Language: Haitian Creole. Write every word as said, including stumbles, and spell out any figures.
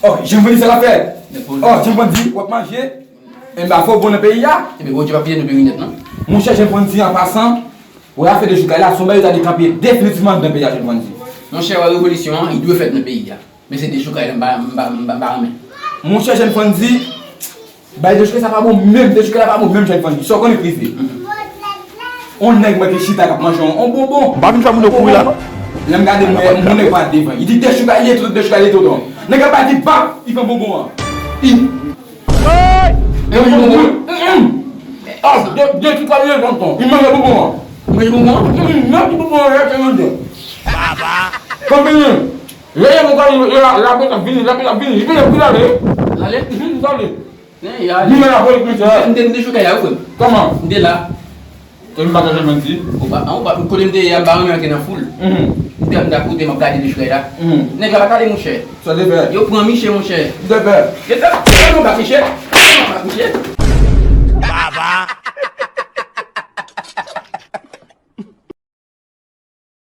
Oh, Jean Vandy, sa l ap fè? Oh, Jean Vandy, w ap manje? Enben, fò w bon nan peyi a. Ebyen, Bondye pa kite nou peri nèt, non. Monchè, Jean Vandy, an pasan, w afè dechoukay la, se yon bagay yo ta dwe kanpe definitivman anndan peyi a, Jean Vandy. Monchè, wè revolisyon an, li dwe fèt nan peyi a. Men se dechoukay la, m pa, m pa, m pa, m pa renmen. Monchè, Jean Vandy, bay dechoukay sa pa bon menm, dechoukay la pa bon menm, Jean Vandy. Sa w konnen k rive? On nèg mwen ki chita k ap manje on, on bonbon. M pa vin fè moun yo kouri la, non. Lè m gade mwen, moun nèg pa devan. Li di dechoukay li ye tout, dechoukay li ye tout. Nèg la pa di bap, li pran bonbon an. Li. Li manje bonbon an? Mm, mm. Ah, de, dechoukay li ye tonton. Li manje bonbon an. Li manje bonbon an? Mm, mm, manje bonbon an, rete nan de. Papa. Konbyen? Lè y ap monte, lè la, la polis ap vini, la polis ap vini. Li vini, li ale. L ale? Mhm, li ale. Men, y ale. Li men la polis, mesye. M te, m te sou kay la, wi, frè m. Kòman? M te la. E m pa t ap janm di. Ou pa, ou pa, kote m te ye a, m pa renmen antre nan foul. Mhm. M te, m t ap kote, m ap gade dechoukay la. Mhm. Nèg la pa t ale, monchè. Sa te fè? Yo pran misye, monchè. Li te pè. Yo te, yo te pran misye. Yo te pran misye.